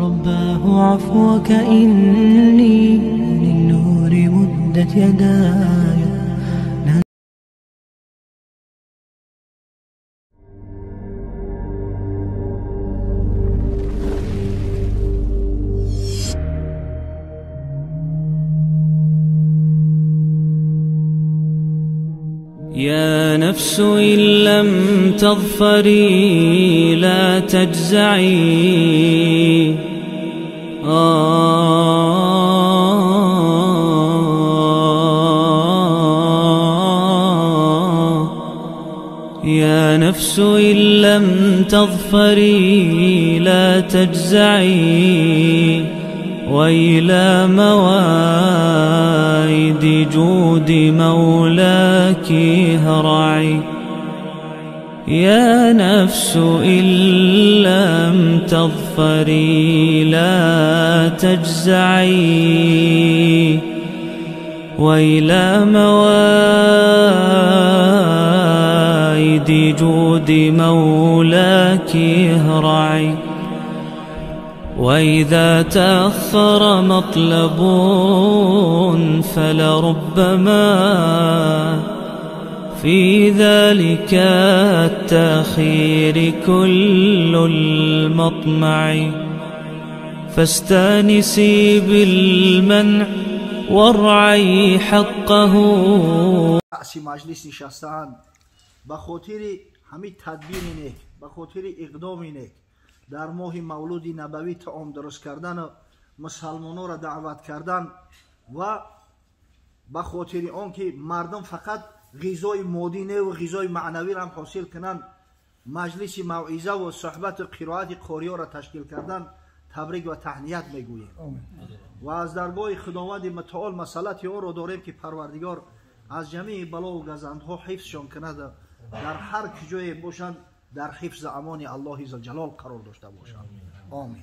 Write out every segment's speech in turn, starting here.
رباه عفوك إني للنور مدت يداي. يا نفس إن لم تظفري لا تجزعي. يا نفس إن لم تظفري لا تجزعي، وإلى موائد جود مولاك هرعي. يا نفس إن لم تظفري لا تجزعي، وإلى موائد جود مولاك هرعي. وإذا تأخر مطلب فلربما في ذلك التأخير كل المطمع. فاستأنسي بالمنع وارعي حقه. رأس مجلس نشسته‌اند به خاطر همین تدبیر نیک، به خاطر اقدام نیک در ماه مولود نبوی طعام درست کردن و مسلمان‌ها را دعوت کردن و به خاطر آن که مردم فقط غذای مادی نه و غذای معنوی را هم حاصل کنند، مجلس موعظه و صحبت و قرائت قاری‌ها را تشکیل کردن، تبریک و تهنیت میگوییم و از درگاه خداوند متعال مسئلت او را داریم که پروردگار از جمیع بلا و گزندها حفظشان کند، در هر کجای باشند در حفظ امان الله ذوالجلال قرار داشته باشند. آمین.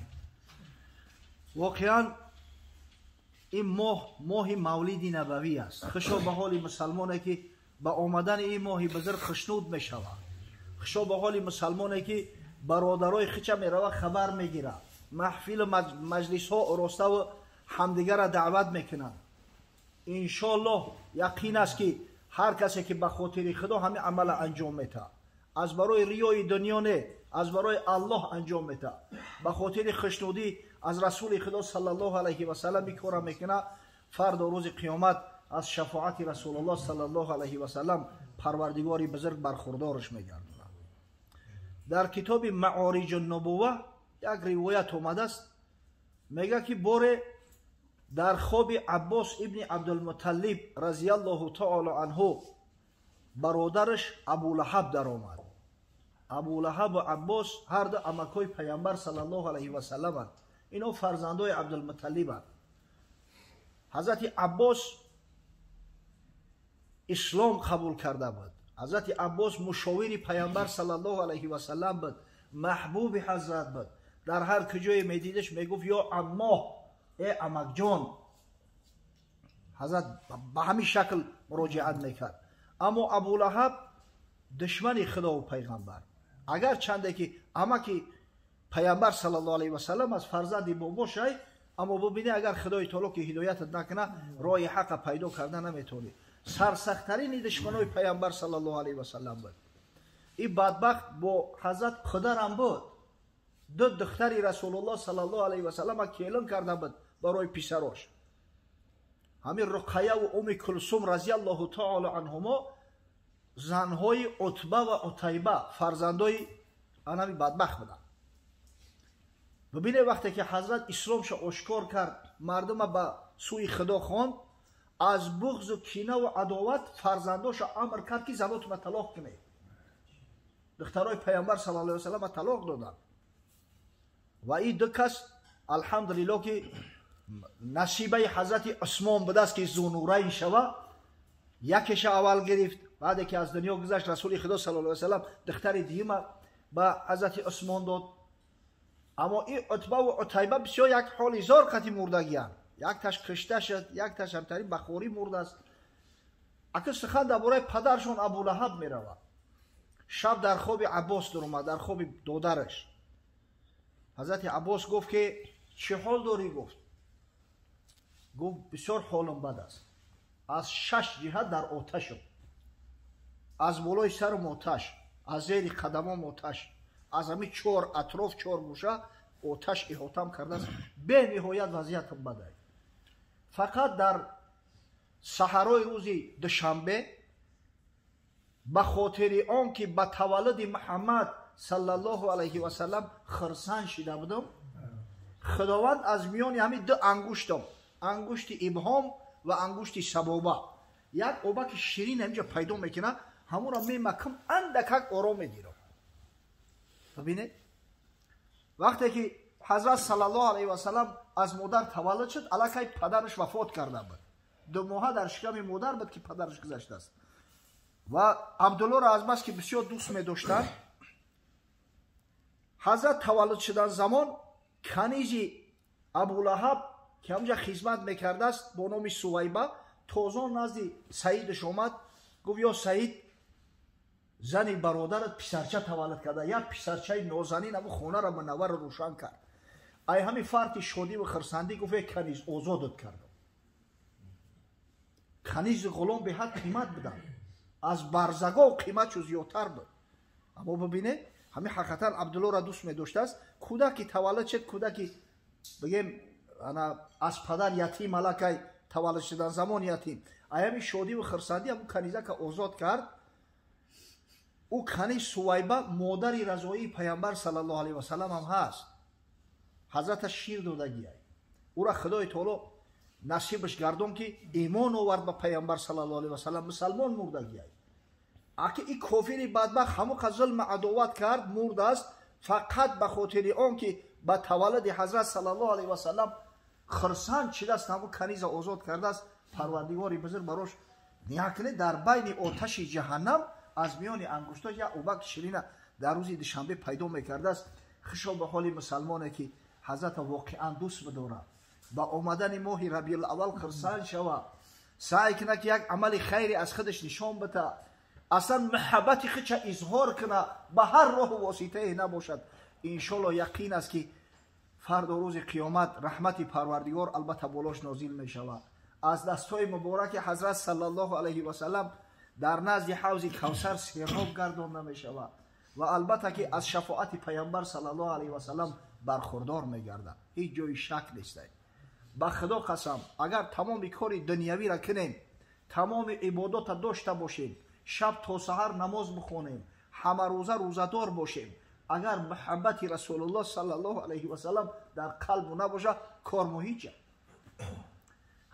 واقعا این ماه، ماه مولد نبوی است. خوشا به حال مسلمانه که به آمدن این ماه بزرگ خشنود می شود. خوشا به حال مسلمانه که برادرای خودش میروه خبر میگیره، محفل مجلس ها آراسته و همدیگر را دعوت میکنند. انشالله یقین است که هر کسی که به خاطر خدا همین عمل انجام میده، از برای ریای دنیا نه، از برای الله انجام میده، به خاطر خشنودی از رسول خدا صلی الله علیه و سلم این کار میکنه، فردا روز قیامت از شفاعت رسول الله صلی الله علیه و سلم پروردگاری بزرگ برخوردارش میگردونه. در کتاب معارج النبوه یک روایت آمده است، میگه که باره در خواب عباس ابن عبدالمطلب رضی الله تعالی عنه برادرش ابولهب در آمد. ابولهب و عباس هر دو عمکای پیامبر صلی الله علیه و سلم اند. اینا فرزندای عبدالمطلب اند. حضرت عباس اسلام قبول کرده بود. حضرت عباس مشاور پیامبر صلی الله علیه و سلم بود، محبوب حضرت بود. در هر کجای میدیدش میگفت یا عمه، ای عمک جان. حضرت به همین شکل مراجعت میکرد. اما ابولهب دشمن خدا و پیغمبر، اگر چنده که عمک پیامبر صلی الله علیه و سلم از فرزند باباش، اما ببینه اگر خدای تعالی که هدایتت نکنه راه حق پیدا کرده نمیتونی. سرسخت‌ترین دشمنای پیامبر صلی الله علیه و سلم بود. این بدبخت با حضرت پدرم بود، دو دختری رسول الله صلی الله علیه و سلم کلم کرده بود برای پسراش. همین رقیه و ام کلثوم رضی الله تعالی عنهما زنهای عتبه و عتیبه فرزندای انمی بدبخت بودن. ببینه وقتی که حضرت اسلامش آشکار کرد، مردم به سوی خدا خواند، از بغض و کینه و عداوت فرزنداش امر کرد که زناتون طلاق کنید. دخترای پیامبر صلی الله علیه و سلم طلاق دادن. و این دو کس الحمدلله که نصیبه حضرت عثمان بوده است که ذونورین شوه، یکیش اول گرفت، بعد که از دنیا گذشت رسول خدا صلی الله علیه و سلم دختر دیمه به حضرت عثمان داد. اما این عتبه و عتیبه بسیار یک حال زار قطی مردگی هستند. یک تاش کشته شد، یک تاش هم ترین بخوری مرده است. اکه سخن درباره پدرشون ابولهب میرود. شب در خواب عباس در اومد، در خواب دادرش. حضرت عباس گفت که Чӣ ҳол дорӣ? Гуфт. Гуфт бисёр ҳолам бад аст. Аз шаш ҷиҳат дар оташам. Аз болои сарам оташ, аз зери қадамом оташ, аз ҳамин чор атроф, чор гӯша оташ иҳотам кардааст. Бениҳоят вазъиятам бад аст. Фақат дар саҳарои рӯзи душанбе ба хотири он ки ба таваллуди Муҳаммад саллаллоҳу алайҳи васаллам хирсан шида будам, Худованд аз миёни ҳамин ду ангуштам, ангушти ибҳом ва ангушти сабоба, як обаки ширин ҳаминҷо пайдо мекунад, ҳамонро мемакам, андакак ором мегирам. Бибинед, вақте ки ҳазрат саллаллоҳу алайҳи васаллам аз модар таваллуд шуд, аллакай падараш вафот карда буд. 2 моҳа дар шиками модар буд ки падараш гузаштааст. Ва Абдуллоро аз бас ки бисёр дӯст медоштанд, ҳазрат таваллуд шудан замон канизи Абулаҳаб ки ҳамҷа хизмат мекардааст бо номи Сувайба, тозон назди Саидаш омад, гуфт: ё Саид, зани бародарат писарча таваллуд карда, як писарчаи нозанин ҳамун хонаро мунаввару рӯшан кард. Ай ҳамин фарти шодӣ ва хирсандӣ гуфт: эй каниз, озодат кардам. Канизи ғулом беҳад қимат буданд, аз барзагов қиматшу зиёдтар буд. Аммо бибинед, ҳамин ҳақиқатан Абдуллоро дӯст медоштааст. Кӯдаки таваллуд шуд, кӯдаки бигем ана аз падар ятим, аллакай таваллуд шудан замон ятим. Ай ҳамин шодӣ ва хирсандӣ ҳамун канизака озод кард. Ӯ каниз Сувайба модари разоии Паямбар саллаллоҳу алайҳи васаллам ҳам ҳаст. Ҳазраташ шир додагиай. Ӯра Худои таоло насибаш гардон ки имон овард ба Паямбар саллаллоҳу алайҳи васаллам, мусалмон мурдагиай. Аки и кофири бадбахт ҳамон қадр зулм адоват кард, мурдааст фақат ба хотири он ки ба таваллуди ҳазрат саллаллоҳу алайҳи васаллам хирсанд шидааст, ҳамон каниза озод кардааст. Парвардигори бузург барош ниҳакне дар байни оташи ҷаҳаннам аз миёни ангуштош як обак ширина дар рӯзи душанбе пайдо мекардааст. Хушо ба ҳоли мусалмоне ки ҳазрата воқеан дӯст бидорад, ба омадани моҳи Рабиул-аввал хирсанд шава, саъй кунад ки як амали хайре аз худаш нишон бита, аслан муҳаббати худша изҳор кунад ба ҳар роҳу воситае набошад. Иншолло яқин аст ки фардо рӯзи қиёмат раҳмати Парвардигор албатта болош нозил мешавад. Аз дастҳои мубораки ҳазрат саллаллоҳу алайҳи васаллам дар назди ҳавзи Кавсар сероб гардонда мешавад ва албатта ки аз шафоати Паямбар саллаллоҳу алайҳи васаллам бархурдор мегардад. Ҳеҷ ҷои шак нест. Ба Худо қасам, агар тамоми кори дунявиро кунем, тамоми ибодотро дошта бошем, шаб то саҳар намоз бихонем, ҳамарӯза рӯзадор бошем, агар муҳаббати Расулуллоҳ саллаллоҳу алайҳи васаллам дар қалбу набошад, кор муҳиҷа.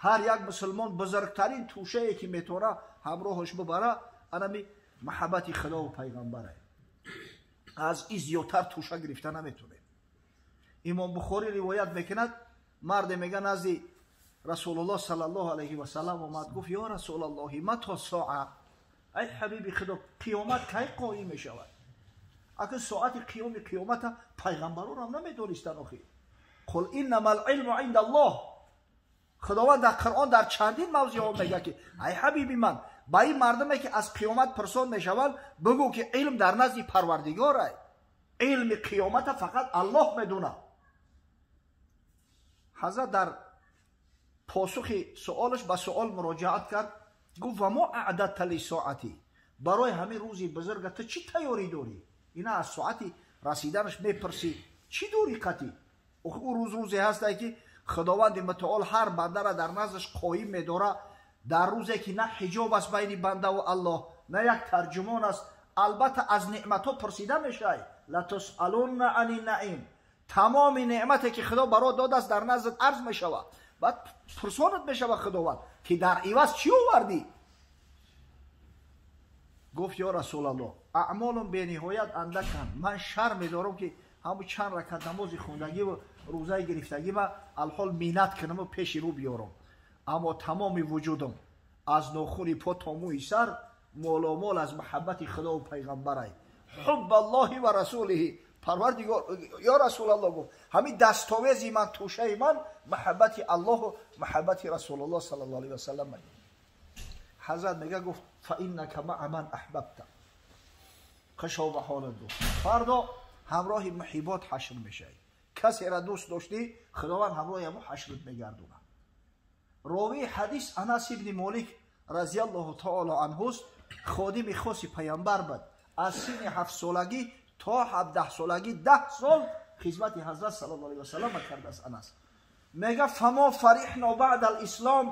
Ҳар як мусулмон бузургтарин тӯшае ки метавона ҳамроҳаш бибара, анами муҳаббати Худову Пайғамбаре. Аз ин зиёдтар тӯша гирифта наметонем. Имом Бухорӣ ривоят мекунад, марде мега назди Расулуллоҳ саллаллоҳу алайҳи васаллам омад, гуфт: ё Расулаллоҳи, мато соа, ай ҳабиби Худо, қиёмат кай қоим мешавад? Акн соати қиёми қиёмата пайғамбаронам намедонистанд охи. Қул иннама алилму инда Аллоҳ. Худованд дар Қуръон дар чандин мавзеъҳо мегӯяд ки ай ҳабиби ман, ба ин мардуме ки аз қиёмат пурсон мешаванд, бигӯ ки илм дар назди Парвардигор ай. Илми қиёмата фақат Аллоҳ медонад. Ҳазрат дар посухи суолаш ба суол муроҷиат кард, гуфт: ва мо аъдадта лисоати, барои ҳамин рӯзи бузурга ту чӣ тайёрӣ дорӣ? Ина аз соати расиданаш мепурсӣ, чӣ дорӣ қатӣ? Ӯ рӯз рӯзе ҳастае ки Худованди мутаол ҳар бандара дар наздаш қоим медорад, дар рӯзе ки на ҳиҷоб аст байни бандаву Аллоҳ, на як тарҷумон аст. Албатта аз неъматҳо пурсида мешавад. Латусалунна ани наим, тамоми неъмате ки Худо барот додааст дар наздат арз мешавад. Баъд пурсонат мешавад Худованд ки дар иваз чӣ овардӣ? Гуфт: ё Расулаллоҳ, аъмолум бениҳоят андаканд. Ман шарм медорам ки ҳамун чанд ракат намози хондагиву рӯзаи гирифтагима алҳол миннат кунаму пеши рӯ биёрам. Аммо тамоми вуҷудам аз нохуни по то мӯи сар моломол аз муҳаббати Худову Пайғамбарай. Ҳубб Аллоҳи ва расулиҳи. Парвардигор, ё Расулаллоҳ, гуфт, ҳамин дастовези ман, тӯшаи ман муҳаббати Аллоҳу муҳаббати Расулуллоҳ саллаллоҳу алайҳи васаллам. Ҳазрат мега, гуфт: фаиннака маа ман аҳбабта. Хушо ба ҳолат, гуфт, фардо ҳамроҳи муҳибот ҳашр мешавӣ. Касеро дӯст доштӣ, Худованд ҳамроҳи ҳамо ҳашрат мегардонад. Ровии ҳадис Анас ибни Молик разияллоҳу таоло анҳуст, ходими хоси паямбар буд. Аз синни 7 солагӣ то 17 солагӣ 10 сол хизмати ҳазрат саллаллоҳу алайҳи васаллам кардааст Анас. Мега: فما فرحنا بعد الإسلام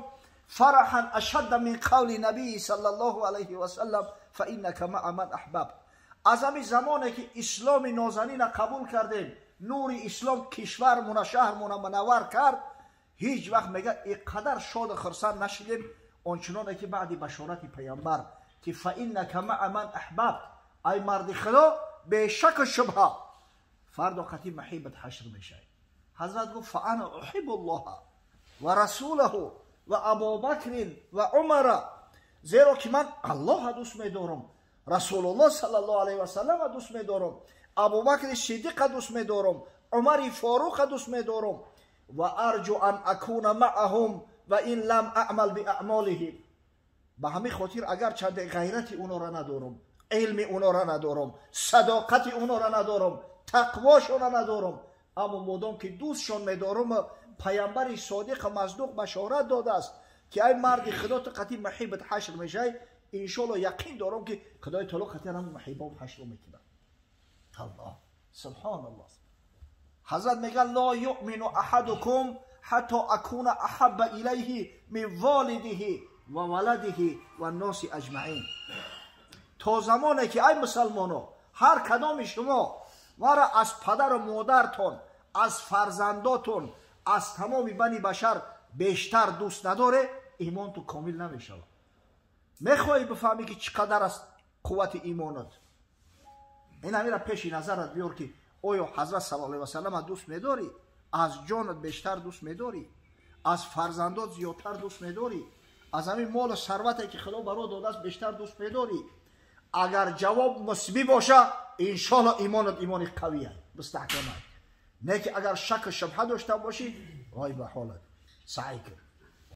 فرحا أشد من قول النبي صلى الله عليه وسلم فإنك مع من أحببت. Аз ҳамин замоне ки исломи нозанина қабул кардем, нури ислом кишвармуна, шаҳрмуна мунаввар кард, ҳеҷ вақт, мега, иқадар шоду хурсанд нашидем, ончуноне ки баъди башорати паямбар ки فإنك مع من أحببت. Ай марди Худо, бешаку шубҳа фардо қати маҳибат ҳашр мешавӣ. Ҳазрат гуфт: فأنا أحب الله ورسوله وأبا بكر وعمر. Зеро ки ман Аллоҳа дӯст медорам, Расулуллоҳ саллаллоҳу алайҳи васаллама дӯст медорам, Абубакри Сиддиқа дӯст медорам, Умари Форуқа дӯст медорам. وأرجو أن أكون معهم وإن لم أعمل بأعمالهم. Ба ҳамин хотир, агар чанде ғайрати унора надорам, илми унора надорам, садоқати унора надорам, тақвошона надорам, аммо модом ки дӯстшон медорам, паямбари содиқу масдуқ башорат додааст ки ай марди Худо, ту қати маҳибат ҳашр мешавӣ, иншоалло яқин дорам, ки Худои таоло қати ҳам маҳибом ҳашр мекунад. Аллоҳ, субҳоналлоҳ. Ҳазрат мегӯяд: لا يؤمن أحدكم حتى أكون أحب إليه من والده وولده والناس أجمعين. То замоне ки, ай мусалмоно, ҳар кадоми шумо маро аз падару модартон, аз фарзандотон, аз тамоми бани башар бештар дӯст надоре, имонту комил намешавад. Мехоҳӣ бифаҳмӣ, ки чӣ қадар аст қуввати имонат? Ин ҳамира пеши назарат биёр, ки оё ҳазрат саллаллоҳу алайҳи васаллама дӯст медорӣ? Аз ҷонат бештар дӯст медорӣ? Аз фарзандот зиёдтар дӯст медорӣ? Аз ҳамин молу сарвате, ки Худо баро додааст, бештар дӯст медорӣ? Агар ҷавоб мусбӣ боша, иншоалло имонат имони қавия, мустаҳкама. Не ки агар шаку шубҳа дошта бошӣ, вой ба ҳолат. Саъй кун.